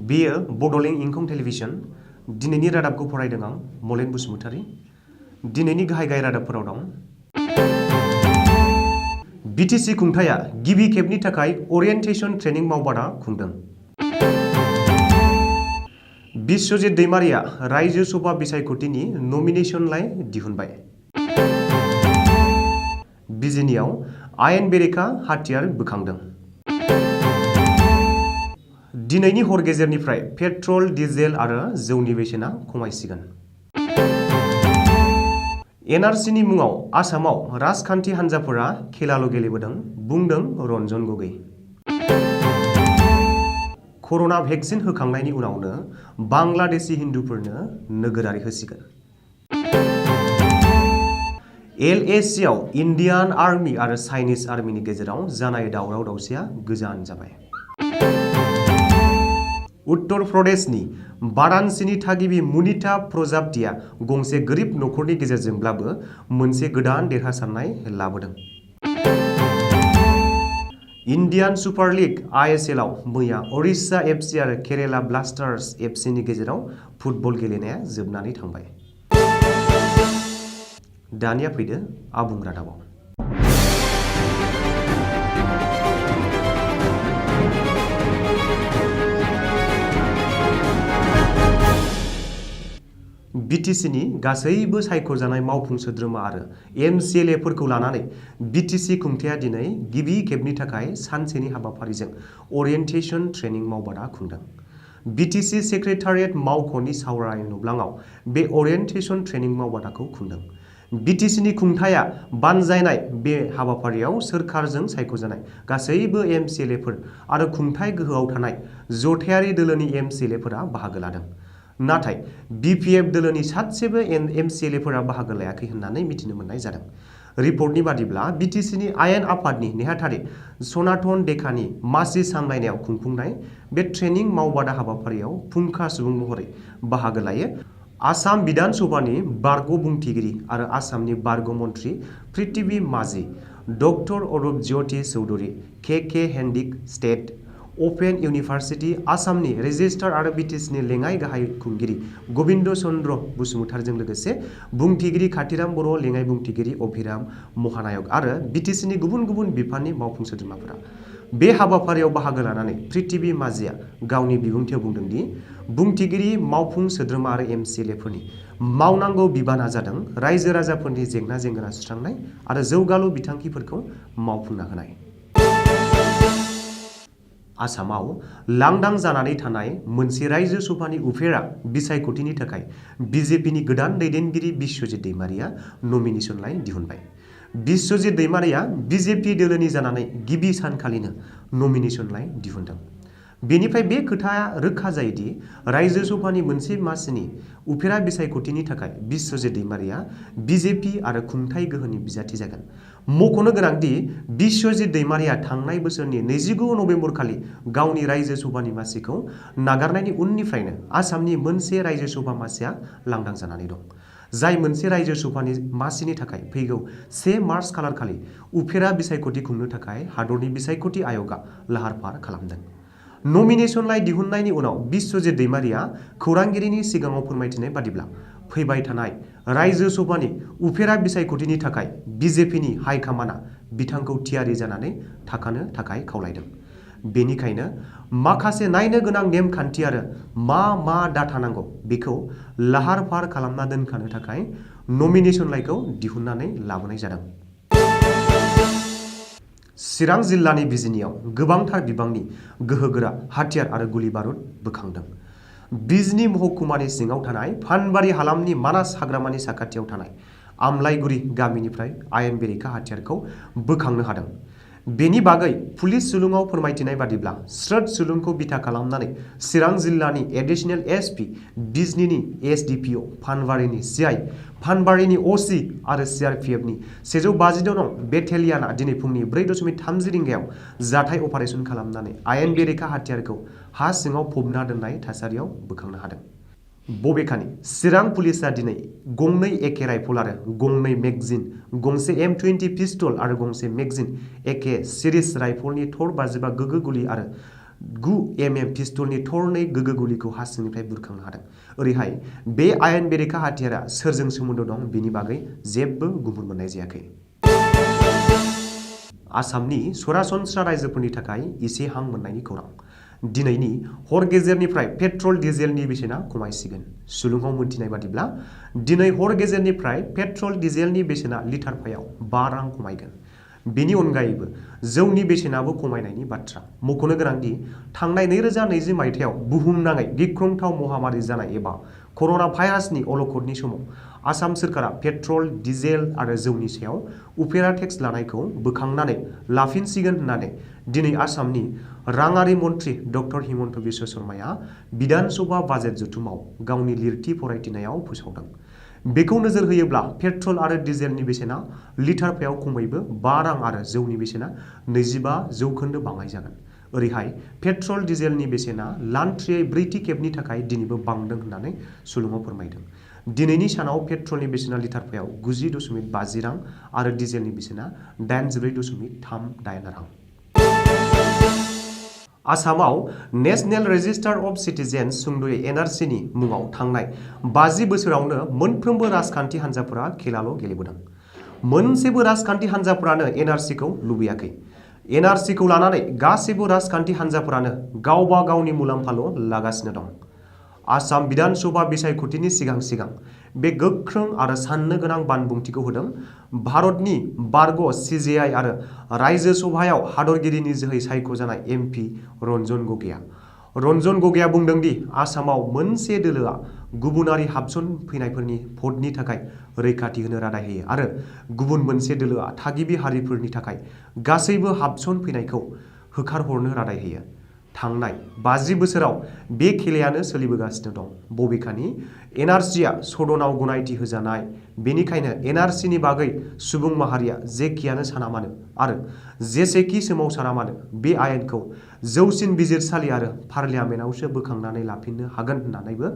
बेयो बड'लेण्ड इंखं टेलिभिजन। दिनैनि रादाबखौ फरायदों आं मलेन बसुमतारी। दिनैनि गाहाय रादाबफोराव दं। बिटिसि खुंथाया गिबि खेबनि थाखाय ओरिएन्टेशन ट्रेनिं मावबादा खुंदों। बिश्वजित दैमारिया रायजो सभा बिसायख'थिनि नमिनेशनलाइ दिहुनबाय। बिजिनियाव आयेन बेरेखा हाथियार बोखांदों। दिनैनि हर गेजेरनिफ्राय पेट्रल, डिजेल आरो जौनि बेसेना खमायसिगोन। एनआरसिनि मुङाव आसामाव राजखान्थि हान्जाफोरा खेलाल' गेलेबोदों, बुंदों रन्जन गगৈ। कर'ना भेक्सिन होखांनायनि उनावनो बांलादेशी हिन्दुफोरनो नोगोरारि होसिगोन। LACआव इन्डियान आर्मि आरो चाइनिज आर्मिनि गेजेराव जानाय दावराव दावसिया गोजान जाबाय। उत्तर प्रदेशनि वाराणसीनि थागिबि मुनिता प्रजापतिया गंसे गोरिब नखरनि गेजेरजोंब्लाबो मोनसे गोदान देरहासारनाय लाबोदों। इन्डियान सुपार लीग ISLआव मैया ओडिशा FC आरो केरेला ब्लास्टार्स FCनि गेजेराव फुटबल गेलेनाया जोबनानै थांबाय। दानिया फैदो आबुं रादाबाव। बिटिसिनि गासैबो सायख'जानाय मावफुं सोद्रोमा आरो MCLAफोरखौ लानानै बिटिसि खुंथाया दिनै गिबि खेबनि थाखाय सानसेनि हाबाफारिजों ओरिएन्टेशन ट्रेनिं मावबादा खुंदों। बिटिसि सेक्रेटारियेट मावख'नि सावराय नुब्लाङाव बे ओरिएन्टेशन ट्रेनिं मावबादाखौ खुंदों। बिटिसिनि खुंथाया बानजायनाय बे हाबाफारियाव सोरखारजों सायख'जानाय गासैबो MCLAफोर आरो खुंथाय गोहोआव थानाय जथायारि दोलोनि MCLAफोरा बाहागो लादों। नाथाय BPF दोलोनि सासेबो MCLAफोरा बाहागो लायाखै होननानै मिथिनो मोननाय जादों। रिपर्टनि बादिब्ला बिटिसिनि आयेन आफादनि नेहाथारि सनातन देकानि मासि सामलायनायाव खुंफुंनाय बे ट्रेनिं मावबादा हाबाफारियाव फुंखा सुबुं महरै बाहागो लायो आसाम बिधान सभानि बारग' बुंथिगिरि आरो आसामनि बारग' मन्थ्रि पृथिबी माझी, डक्टर अरुप ज्योति चौधुरी, KK हेन्डिक स्टेट अपेन इउनिभार्सिटि आसामनि रेजिस्ट्रार आरो बिटिसिनि लेङाइ गाहाय खुंगिरि गबिन्द चन्द्र बसुमतारीजों लोगोसे बुंथिगिरि खाथिराम बर', लेङाइ बुंथिगिरि अभिराम महानायक आरो बिटिसिनि गुबुन गुबुन बिफाननि मावफुं सोद्रोमाफोरा। बे हाबाफारियाव बाहागो लानानै पृथिबी माझीआ गावनि बिबुंथियाव बुंदों दि बुंथिगिरि मावफुं सोद्रोमा आरो MCLAफोरनि मावनांगौ बिबाना जादों रायजो राजाफोरनि जेंना जेंगोना सुस्रांनाय आरो जौगालु बिथांखिफोरखौ मावफुंना होनाय। आसामाव लांदां जानानै थानाय मोनसे रायजो सभानि उफेरा बिसायख'थिनि थाखाय BJPनि गोदान दैदेनगिरि बिश्वजित दैमारिया नमिनेशनलाइ दिहुनबाय। बिश्वजित दैमारिया BJP दोलोनि जानानै गिबि सानखालिनो नमिनेशनलाइ दिहुनदों। बेनिफ्राय बे खोथाया रोखा जायोदि रायजो सभानि मोनसे मासिनि उफेरा बिसायख'थिनि थाखाय बिश्वजित दैमारिया BJP आरो खुंथाय गोहोनि बिजाथि जागोन। मख'नो गोनांदि बिश्वजित दैमारिया थांनाय बोसोरनि 29 नबेम्बर खालि गावनि रायजो सभानि मासिखौ नागारनायनि उननिफ्रायनो आसामनि मोनसे रायजो सभा मासिया लांदां जानानै दं। जाय मोनसे रायजो सभानि मासिनि थाखाय फैगौ 1 मार्च खालारखालि उफेरा बिसायख'थि खुंनो थाखाय हादरनि बिसायख'थि आय'गआ लाहार फाहार खालामदों। नमिनेशनलाइ दिहुननायनि उनाव बिश्वजित दैमारिया खौरांगिरिनि सिगाङाव फोरमायथिनाय बादिब्ला फैबाय थानाय रायजो सभानि उफेरा बिसायख'थिनि थाखाय BJPनि हाइकमान्डआ बिथांखौ थियारि जानानै थाखानो थाखाय खावलायदों। बेनिखायनो माखासे नायनो गोनां नेमखान्थि आरो मा डाटा नांगौ बेखौ लाहार फाहार खालामना दोनखानो थाखाय नमिनेशनलाइखौ दिहुननानै लाबोनाय जादों। चिरां जिल्लानि बिजिनियाव गोबांथार बिबांनि गोहोगोरा हाथियार आरो गुलि बारुद बोखांदों। बिजनी महकुमानि सिङाव थानाय फानबारि हालामनि मानास हाग्रामानि साखाथियाव थानाय आमलाइगुरि गामिनिफ्राय आयेन बेरेखा हाथियारखौ बोखांनो हादों। बेनि बागै पुलिस सुलुङाव फोरमायथिनाय बादिब्ला स्रोद सुलुंखौ बिथा खालामनानै चिरां जिल्लानि एडिशनेल SP, बिजनीनि SDPO, फानबारिनि CI, फानबारिनि OC आरो CRPFनि 156 नं बेटेलियाना दिनै फुंनि 4:30 रिंगायाव जाथाय अपारेसन खालामनानै आयेन बेरेखा हाथियारखौ हा सिङाव फबना दोननाय थासारियाव बोखांनो हादों। बबेखानि चिरां पुलिसआ दिनै गंनै AK राइफल आरो गंनै मेगजिन, गंसे M20 पिस्तल आरो गंसे मेगजिन AK सिरिज राइफलनि थर 55 गोगो गुलि आरो 9 mm पिस्तलनि थरनै गोगो गुलिखौ हा सिंनिफ्राय बुरखांनो हादों। ओरैहाय बे आयेन बेरेखा हाथियारा सोरजों सोमोन्दो दं बिनि बागै जेबो गुमुर मोननाय जायाखै। आसामनि सरासनस्रा रायजोफोरनि थाखाय एसे हां मोननायनि खौरां। दिनैनि हर गेजेरनिफ्राय पेट्रल डिजेलनि बेसेना खमायसिगोन। सुलुङाव मोनथिनाय बादिब्ला दिनै हर गेजेरनिफ्राय पेट्रल डिजेलनि बेसेना लिटारफायाव 5 रां खमायगोन। बेनि अनगायैबो जौनि बेसेनाबो खमायनायनि बाथ्रा। मख'नो गोनांदि थांनाय 2020 मायथाइयाव बुहुमनाङै गिख्रंथाव महामारि जानाय एबा कर'ना भाइरासनि अलखदनि समाव आसाम सोरखारा पेट्रल, डिजेल आरो जौनि सायाव उफेरा टेक्स लानायखौ बोखांनानै लाफिनसिगोन होननानै दिनै आसामनि राङारि मन्थ्रि डक्टर हिमन्त बिश्व शर्माया बिधान सभा बाजेट जथुमाव गावनि लिरथि फरायथिनायाव फोसावदों। बेखौ नोजोर होयोब्ला पेट्रल आरो डिजेलनि बेसेना लिटारफायाव खमैबो 5 रां आरो जौनि बेसेना 25% बाङाय जागोन। ओरैहाय पेट्रल डिजेलनि बेसेना लान्थ्रियै 4थि खेबनि थाखाय दिनैबो बांदों होननानै सुलुङाव फोरमायदों। दिनैनि सानाव पेट्रलनि बेसेना लिटारफायाव 90.50 रां आरो डिजेलनि बेसेना 84.38 रां। आसामाव नेशनेल रेजिस्टार अफ सिटिजेन्स सुंद'यै एनआरसिनि मुङाव थांनाय 50 बोसोरावनो मोनफ्रोमबो राजखान्थि हान्जाफोरा खेलाल' गेलेबोदों। मोनसेबो राजखान्थि हान्जाफोरानो एनआरसिखौ लुबैयाखै। एनआरसिखौ लानानै गासैबो राजखान्थि हान्जाफोरानो गावबा गावनि मुलाम्फाल' लागासिनो दं। आसाम बिधान सभा बिसायख'थिनि सिगां सिगां बे गोख्रों आरो साननो गोनां बानबुंथिखौ होदों भारतनि बारग' सिजेआइ आरो रायजो सभायाव हादरगिरिनि जोहै सायख'जानाय एमपि रन्जन गगैआ। रन्जन गगैआ बुंदों दि आसामाव मोनसे दोलोआ गुबुनारि हाबसनफैनायफोरनि भटनि थाखाय रैखाथि होनो रादाय होयो आरो गुबुन मोनसे दोलोआ थागिबि हारिफोरनि थाखाय गासैबो हाबसनफैनायखौ होखारहरनो रादाय होयो। थांनाय 50 बोसोराव बे खेलायानो सोलिबोगासिनो दं। बबेखानि एनआरसिआ सदनाव गनायथि होजानाय। बेनिखायनो एनआरसिनि बागै सुबुं माहारिया जेखियानो साना मानो आरो जेसेखि सोमावसारा मानो बे आयेनखौ जौसिन बिजिरसालि आरो पार्लियामेन्टआवसो बोखांनानै लाफिननो हागोन होननानैबो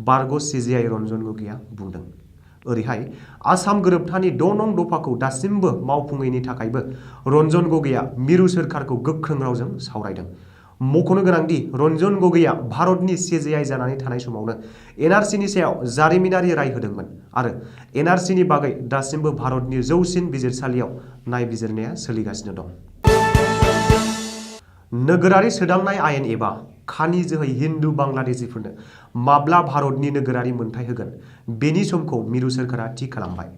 बारग' सिजेआइ रन्जन गगैआ बुंदों। ओरैहाय आसाम गोरोबथानि 6 नं दफाखौ दासिमबो मावफुङैनि थाखायबो रन्जन गगैआ मिरु सोरखारखौ गोख्रों रावजों सावरायदों। मख'नो गोनांदि रन्जन गगैआ भारतनि सिजेआइ जानानै थानाय समावनो एनआरसिनि सायाव जारिमिनारि राय होदोंमोन आरो एनआरसिनि बागै दासिमबो भारतनि जौसिन बिजिरसालियाव नायबिजिरनाया सोलिगासिनो दं। नोगोरारि सोदांनाय आयेन एबा खानि जोहै हिन्दु बांलादेशिफोरनो माब्ला भारतनि नोगोरारि मोनथाय होगोन बेनि समखौ मिरु सोरखारा थि खालामबाय।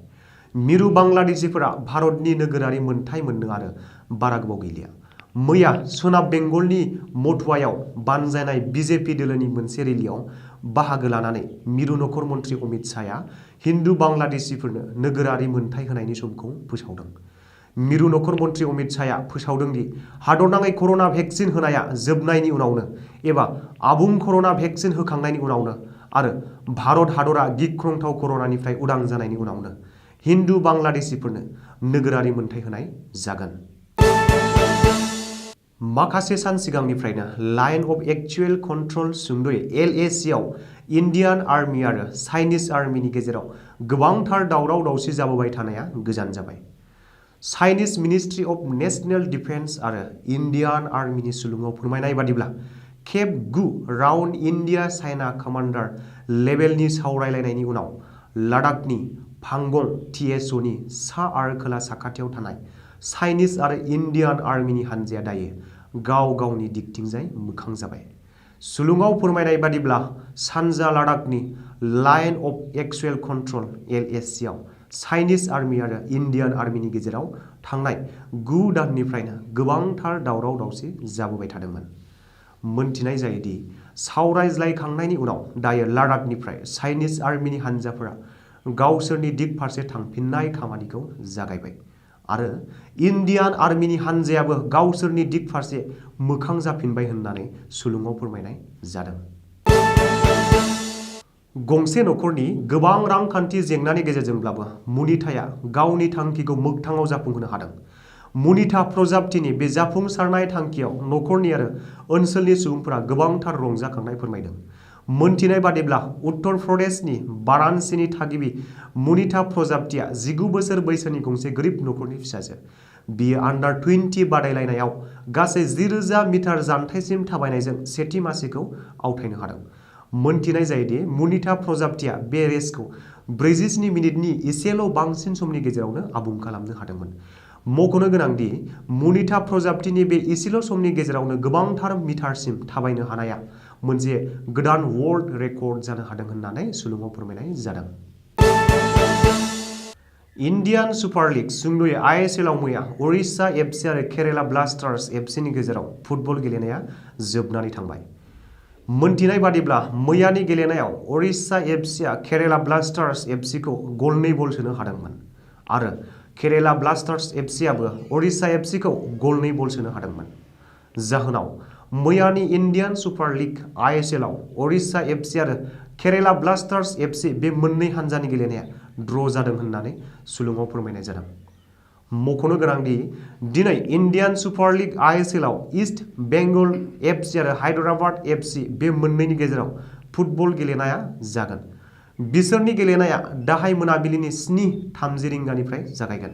मिरु बांलादेशिफोरा भारतनि नोगोरारि मोनथाय मोननो आरो बारा गोबाव गैलिया। मैया सोनाब बेंगलनि मथुवायाव बानजायनाय बिजेपि दोलोनि मोनसे रेलियाव बाहागो लानानै मिरु नखर मन्थ्रि अमित शाहया हिन्दु बांलादेशिफोरनो नोगोरारि मोनथाय होनायनि समखौ फोसावदों। मिरु नखर मन्थ्रि अमित शाहया फोसावदों दि हादरनाङै कर'ना भेक्सिन होनाया जोबनायनि उनावनो एबा आबुं कर'ना भेक्सिन होखांनायनि उनावनो आरो भारत हादरा गिख्रंथाव कर'नानिफ्राय उदां जानायनि उनावनो हिन्दु बांलादेशिफोरनो नोगोरारि मोनथाय होनाय जागोन। माखासे सान सिगांनिफ्रायनो लाइन अफ एक्चुएल कन्ट्रल सुंद'यै LAC आव इन्डियान आर्मि आरो चाइनिज आर्मिनि गेजेराव गोबांथार दावराव दावसि जाबोबाय थानाया गोजान जाबाय। Chinese ministry of national defence आरो इन्डियान आर्मिनि सुलुङाव फोरमायनाय बादिब्ला खेब 9 राउन्ड इन्डिया चाइना कमान्डार लेभेलनि सावरायलायनायनि उनाव लादाखनि फांगं TSOनि सा आरो खोला साखाथियाव थानाय चाइनिज आरो इन्डियान आर्मिनि हानजाया दायो गाव गावनि दिगथिंजाय मोखां जाबाय। सुलुङाव फोरमायनाय बादिब्ला सानजा लादाखनि line of actual control LAC आव चाइनिज आर्मि आरो इन्डियान आर्मिनि गेजेराव थांनाय 9 दाननिफ्रायनो गोबांथार दावराव दावसि जाबोबाय थादोंमोन। मोनथिनाय जायोदि सावरायज्लायखांनायनि उनाव दायो लादाखनिफ्राय चाइनिज आर्मिनि हानजाफोरा गावसोरनि दिग फारसे थांफिननाय खामानिखौ जागायबाय आरो इन्डियान आर्मिनि हानजायाबो गावसोरनि दिग फारसे मोखां जाफिनबाय होननानै सुलुङाव फोरमायनाय जादों। गंसे नखरनि गोबां रांखान्थि जेंनानि गेजेरजोंब्लाबो मुनिताया गावनि थांखिखौ मोगथाङाव जाफुंहोनो हादों। मुनिता प्रजाप्तिनि बे जाफुंसारनाय थांखियाव नखरनि आरो ओनसोलनि सुबुंफोरा गोबांथार रंजाखांनाय फोरमायदों। मोनथिनाय बादिब्ला उत्तर प्रदेशनि वाराणसीनि थागिबि मुनिता प्रजाप्तिया 19 बोसोर बैसोनि गंसे गोरिब नखरनि फिसाजो। बियो आन्डार 20 बादायलायनायाव गासै 1000 मिटार जानथाइसिम थाबायनायजों सेथि मासिखौ आवथायनो हादों। मोनथिनाय जायोदि मुनिता प्रजाप्तिया बे रेसखौ 47 मिनिटनि एसेल' बांसिन समनि गेजेरावनो आबुं खालामनो हादोंमोन। मख'नो गोनांदि मुनिता प्रजाप्तिनि बे एसेल' समनि गेजेरावनो गोबांथार मिटारसिम थाबायनो हानाया मोनसे गोदान वर्ल्ड रेकर्ड जानो हादों होननानै सुलुङाव फोरमायनाय जादों। इन्डियान सुपार लिग सुंद'यै ISLआव मैया उरिष्या FC आरो केरेला ब्लास्टार्स FCनि गेजेराव फुटबल गेलेनाया जोबनानै थांबाय। मोनथिनाय बादिब्ला मैयानि गेलेनायाव उरिष्या FCआ केरेला ब्लास्टार्स FCखौ गल 2 सोनो हादोंमोन आरो केरेला ब्लास्टार्स FCआबो उरिष्या FCखौ गल 2 सोनो हादोंमोन। जाहोनाव मैयानि इन्डियान सुपार लिग ISLआव उरिष्या FC आरो केरेला ब्लास्टार्स FC बे मोननै हानजानि गेलेनाया ड्र' जादों होननानै सुलुङाव फोरमायनाय जादों। मख'नो गोनांदि दिनै इन्डियान सुपार लिग ISLआव इस्ट बेंगल FC आरो हायद्राबाद FC बे मोननैनि गेजेराव फुटबल गेलेनाया जागोन। बिसोरनि गेलेनाया दाहाय मोनाबिलिनि 7:30 रिंगानिफ्राय जागायगोन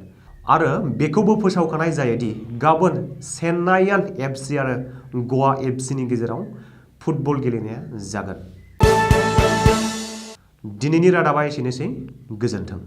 आरो बेखौबो फोसावखानाय जायोदि गाबोन चेन्नाइयान FC आरो गवा FCनि गेजेराव फुटबल गेलेनाया जागोन। दिनैनि रादाबा एसेनोसै। गोजोन्थों।